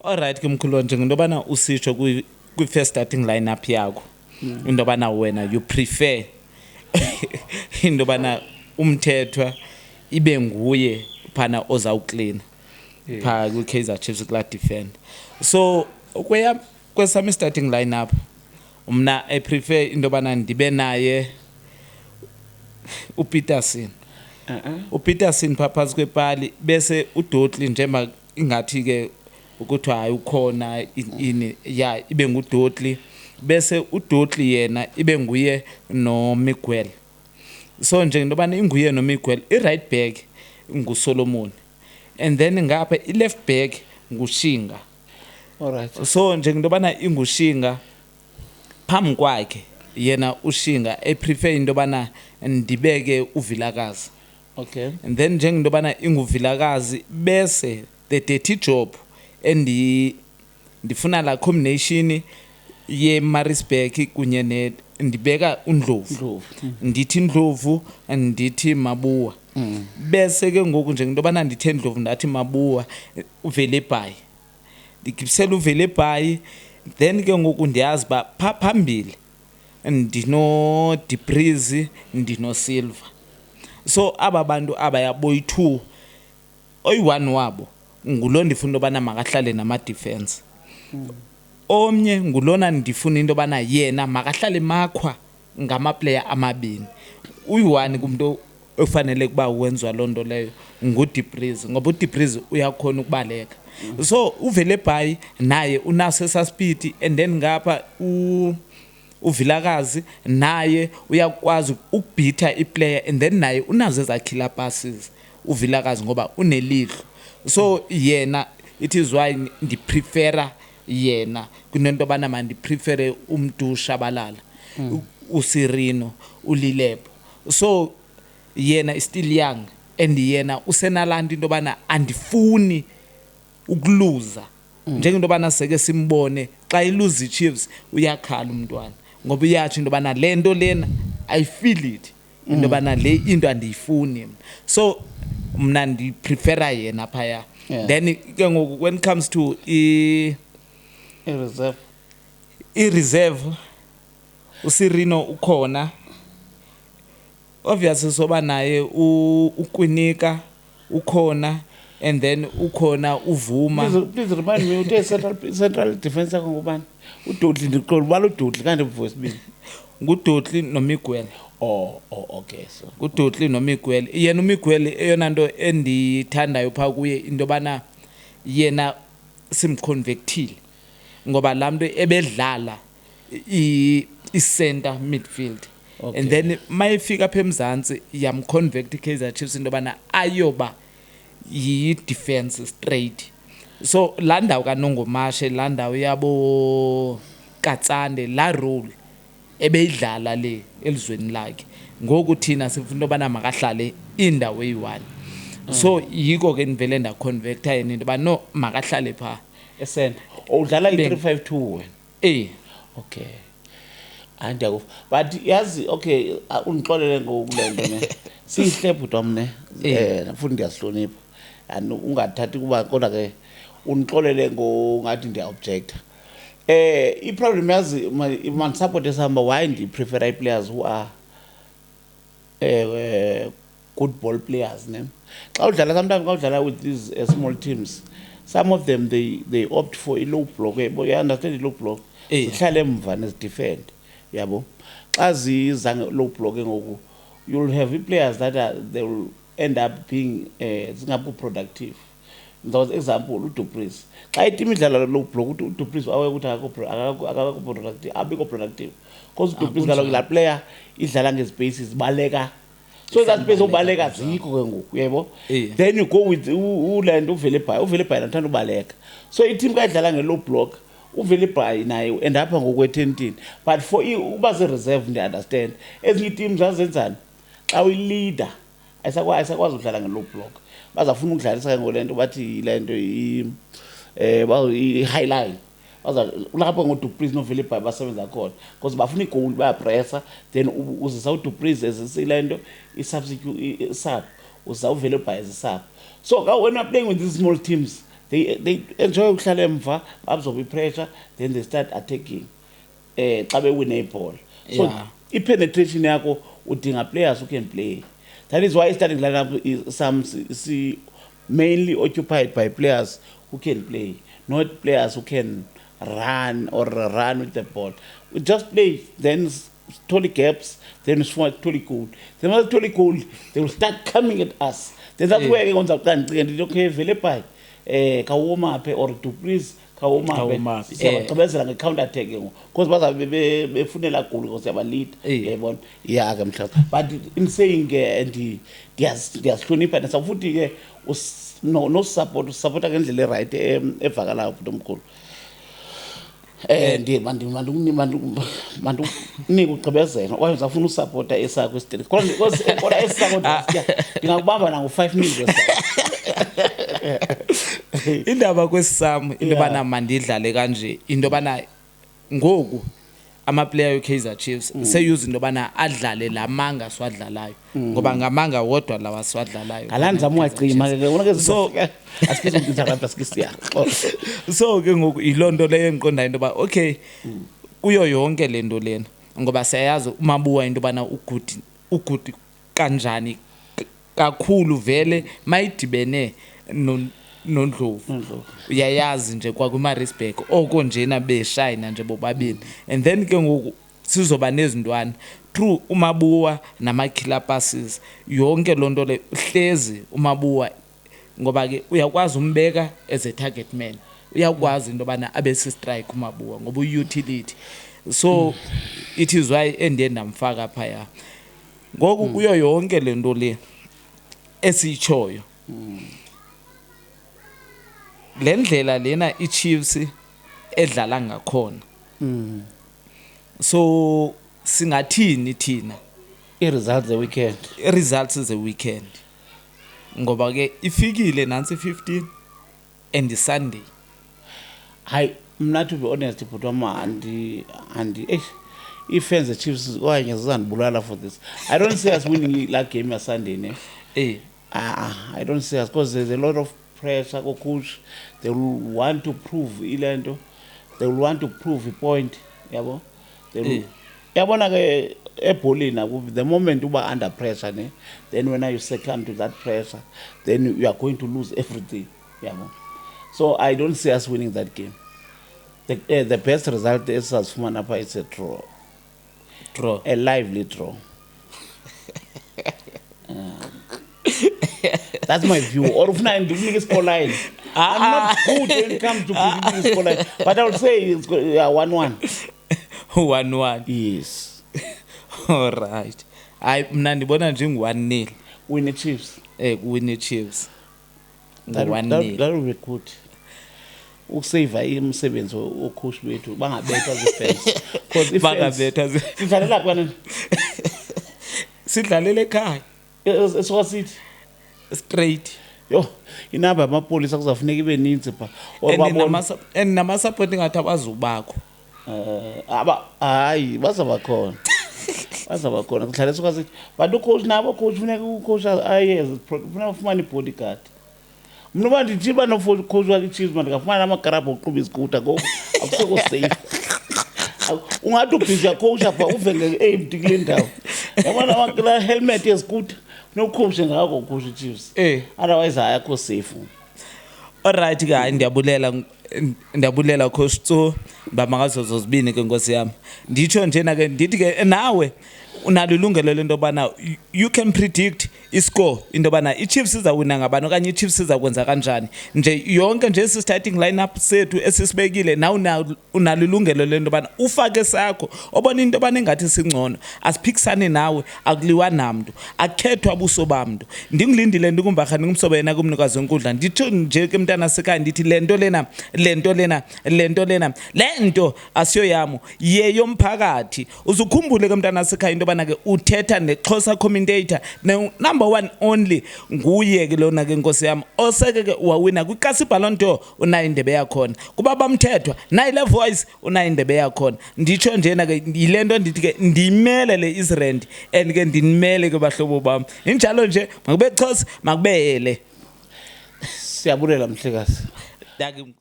Alright ke, mkhulu, njengento yobana usitsho kwi-first starting lineup yakho into yobana wena you prefer into yobana uMthethwa ibe nguye phana ozawuklina phaa kwi-Kaizer Chiefs kulaa defend. So kweyam, kwesam i-starting lineup, mna I prefer into yobana ndibe naye uPeterson, uPeterson phaa phantsi kwepali, bese uDortley, njengoba ingathi ke ukuthi hayi ukhona ini ya, ibe nguDortley, bese uDortley yena ibe nguye noMiguel. So njengento yobana inguye noMiguel, i-right back nguSolomon and then ngapha i-left back nguShinga. So njengento yobana inguShinga, phambi kwakhe yena uShinga eprefer into yobana ndibeke uVilakazi. And then njengento yobana inguVilakazi, bese the dirty job ndifuna la combination ye-Maritzburg kunye ne ndibeka uNdlovu. Ndlovu. Ndithi Ndlovu, ndithi Mabuwa, bese ke ngoku njengento yobana ndithe Ndlovu, ndathi Mabuwa, uVelebayi, ndigibisela uVelebayi. Then ke ngoku ndiyazi uba phaa phambili ndino-Du Preez, ndinoSilva. So aba bantu abaya boyi-two, oyi-one wabo ngulo ndifuna into yobana makahlale nama-defense, omnye ngulona ndifuna into yobana yena makahlale makhwa ngamaplayer amabini. Uyi-one kumntu ofanele ukuba wenziwa loo nto leyo nguDu Preez, ngoba uDu Preez uyakhona ukubaleka. So uVelebayi naye unaso esaa speed, and then ngapha uVilakazi naye uyakwazi ukubhitha iplayer, and then naye unazo ezaa killer passes uVilakazi ngoba unelihlo. So yena, it is why ndiprefera yena kunento yobana mandiprefere umntu uShabalala, uSirino, uLilepo. So yena is still young and yena usenalaa nto, into yobana andifuni ukuluza, njengento yobana seke simbone xa iluza iChiefs uyakhala umntwana, ngoba uyatsho into yobana le nto lena, I feel it, into yobana le into andiyifuni mna. So mna ndiprefera yena phaya. Then ke ngoku when it comes to i-reserve, i-reserve, uSirino ukhona, obviously soba naye uKwinika ukhona, and then ukhona uVuma. Please remind me, uthe central defense yakho ngubani? UDortley, ndiqonda ubala uDortley kanti mvo wesibini. NguDortley noMiguel. Oh, okay, so NguDortley noMiguel. Yena uMiguel, eyona nto endiyithandayo phaa kuye into yobana yena simconvertile, ngoba laa mntu ebedlala i-center midfield and then mayifika apha eMzantsi yamconvert i-Kaizer Chiefs into yobana ayoba yi-defense straight. So laa ndawo kaNongomashe, laa ndawo yabo Katsande, laa role ebeyidlala le elizweni lakhe, ngoku thina sifuna into yobana makahlale indawo eyi-one. So yiko ke ndivele ndaconverta yena into yoba no, makahlale phaa. Esenta udlala i-3-5-2 wena? Eh. Okay, hayi, ndiyakuva, but yazi, okay, undixolele ngoku kule nto ne siyihle, bhuti wam, ne. Futhi ndiyazihlonipha and ungathathi kuba, kodwa ke undixolele ngongathi ndiya-objecta. I-problem, yazi, mandisupporte sihamba, why ndiprefera ii-players who are good ball players ne. Xa udlala, sometimes xa udlala with these small teams, some of them they opt for i-low block, yabo. You understand i-low block? Zihlale emva nezidefend, yabo. Xa ziza nge-low block ke ngoku, you'll have ii-players that are, they will end up being zingabikho productive. Ndizawuza example, uDu Preez. Xa iteam idlala low block, uDu Preez awe ukuthi akakho productive, abikho productive, because uDu Preez kaloku laa player idlala ngezi-spaces, baleka, so ezaa space obaleka zikho ke ngoku, uyaybo. Then you go with ule nto uVelebayi. UVelebayi nathanda ubaleka, so iteam xa idlala nge-low block, uVelebayi naye end apha ngokwethentini. But for uba zii-reserve, ndiya-understand ezinye iiteam zazenzani. Xa uyileader ayisakwazi udlala nge-low block, bazafuna ukudlalisa ke ngole nto bathi le nto i-high line. Baza kulapho ngoDu Preez noVelebayi basebenza khona, because bafuna igoli, bayapressa. Then uzisa uDu Preez as ile nto i-substitute, i-sub, uzisa uVelebayi as i-sub. So when you're playing with these small teams, They enjoy ukuhlala emva, absorb i-pressure, then they start attacking xa bewine ibhola. So i-penetration yakho udinga players who can play. That is why starting lineup is some see mainly occupied by players who can play, not players who can run or run with the ball. We just play, then totally gaps, then totally goal. Then once totally goal, they will start coming at us. Then that's where ke ngonza kuqala ndicinge ndithi, okay, vele bhayi khawuwarm up or Du Preez khawuwarm up. Khawuwarm up, Siyabagqibezela nge-counter attack ke ngoku because bazabe befunela goal because siyabalead. Uyayibona, ya ke mhlawumbe, but in saying ke ndiyazihlonipha nesa futhi ke no support, usupporta ngendlela eright, evakalayo, bhuti omkhulu. Mandikunike ugqibezela okanye uzawufuna usupporta esakho isitiri, kodwa esakho ndingakubamba nango-5 minutes. Indaba kwesam into yobana mandidlale kanje, into yobana ngoku amaplayer we-Kaizer Chiefs seyuza into yobana adlale la manga siwadlalayo, ngoba ngamanga wodwa lawa siwadlalayo. Ngalaa ndizama ungacima ke ke. So Asike interrupt, asike siya. So ke ngoku yiloo nto leyo endiqondayo into yoba okay, kuyo yonke le nto lena, ngoba siyayazi uMabuwa into yobana ugood, ugood kanjani kakhulu vele mayidibene noNdlovu. NoNdlovu. Uyayazi nje kwakwiMaritzburg oko njena beshayina nje bobabini, and then ke ngoku sizoba nezintwana through uMabuwa nama-killer passes, yonke loo nto leyo. Hlezi uMabuwa, ngoba ke uyakwazi umbeka as a target man, uyakwazi into yobana abe si-strike uMabuwa ngoba uyi-utility. So it is why endiye ndamfaka phaya. Ngoku kuyo yonke le nto le esiyitshoyo, le ndlela lena iChiefs edlala ngakhona, so singathini thina? I-results the weekend. I-results ze-weekend, ngoba ke ifikile nantsi 15 and Sunday. Hayi, mna, to be honest, bhuti wam, andi eish, ii-fans ze-Chiefs okanye zizandibulala for this. I don't see us winning laa game yaSunday, ne. Ah, I don't see us, because there's a lot of pressure coach. They will want to prove ile nto, they will want to prove a point, yabo. They will Yabona ke, ebholeni akubi the moment uba under pressure, ne, then when you succumb to that pressure, then you are going to lose everything, yabo. So I don't see us winning that game. The best result esizazifumana apha is a draw. Draw. A lively draw. That's my view. Or ufuna ndikunike iscoreline? I'm not good when it comes to predicting scoreline, but I would say it's yeah, 1-1. 1-1. Yes. Alright, hayi, mna ndibona njengu-1-0. Win the Chiefs. Kuwine Chiefs. That, Ngu-one that, nil. That would be good. Ukuseva umsebenzi wocoach bethu, bangabethwa zii-fans. Because i-fans Bangabethwa sidlalela kwanini? Sidlalele ekhaya. Esuka sithi straight. Yho, inamba yamapolisa kuzawufuneka ibe ninzi phaa. Or And and namasupport ingathi abazubakho. Aba hayi, bazawuba khona, bazawuba khona. Kuhlala esuka sithi, but ucoach nabo, coach funeka ucoach aye, funeka ufumane i-bodyguard. Mna uba ndithi uba nocoach wakwi-Chiefs, mandingafumana amakarabha okuqhuba izikuta, ngoku akusekho safe. Ungathi ubhizi uyacoacha phaa, uve nge-empty kule ndawo, yabona, laa helmet yezikuta funeka ucoache ngako, ucoach iChiefs. Otherwise hayi, akho safe. Alright ke, hayi, ndiyabulela, ndiyabulela coach Tso, uba zozibini ke, nkosi yami. Nditsho njena ke, ndithi ke nawe unalo ilungelo lento yobana you can predict iscore, into yobana iChiefs izawina ngabani okanye iChiefs iza kwenza kanjani nje. Yonke nje esi starting lineup sethu esisibekile, nawe unalo ilungelo lento yobana ufake sakho obona into yobana ingathi singcono. Asiphikisane nawe, akuliwa namntu, akukhethwa buso bamntu. Ndingulindile, ndikumbarha, ndingumsobo yena kumnikazi wenkundla. Nditsho nje ke mntana sekhaya, ndithi le nto lena, le nto lena, le nto lena, le nto asiyoyam, yeyomphakathi. Uzukhumbule ke mntana sekhaya into yobana ke uthetha neXhosa commentator, number one only, nguye ke lona ke, nkosi yam, oseke ke wawina kwikasi Ballon d'Or, unayo indebe yakhona kuba bamthethwa nayi le voice, unayo indebe yakhona. Nditsho njena ke, yile nto ndithi ke ndiyimele le Israel and ke ndinimele ke, bahlobo bam. Injalo nje, makube Xhosa, makube yele. Siyabulela, mhlekazi. Dankie.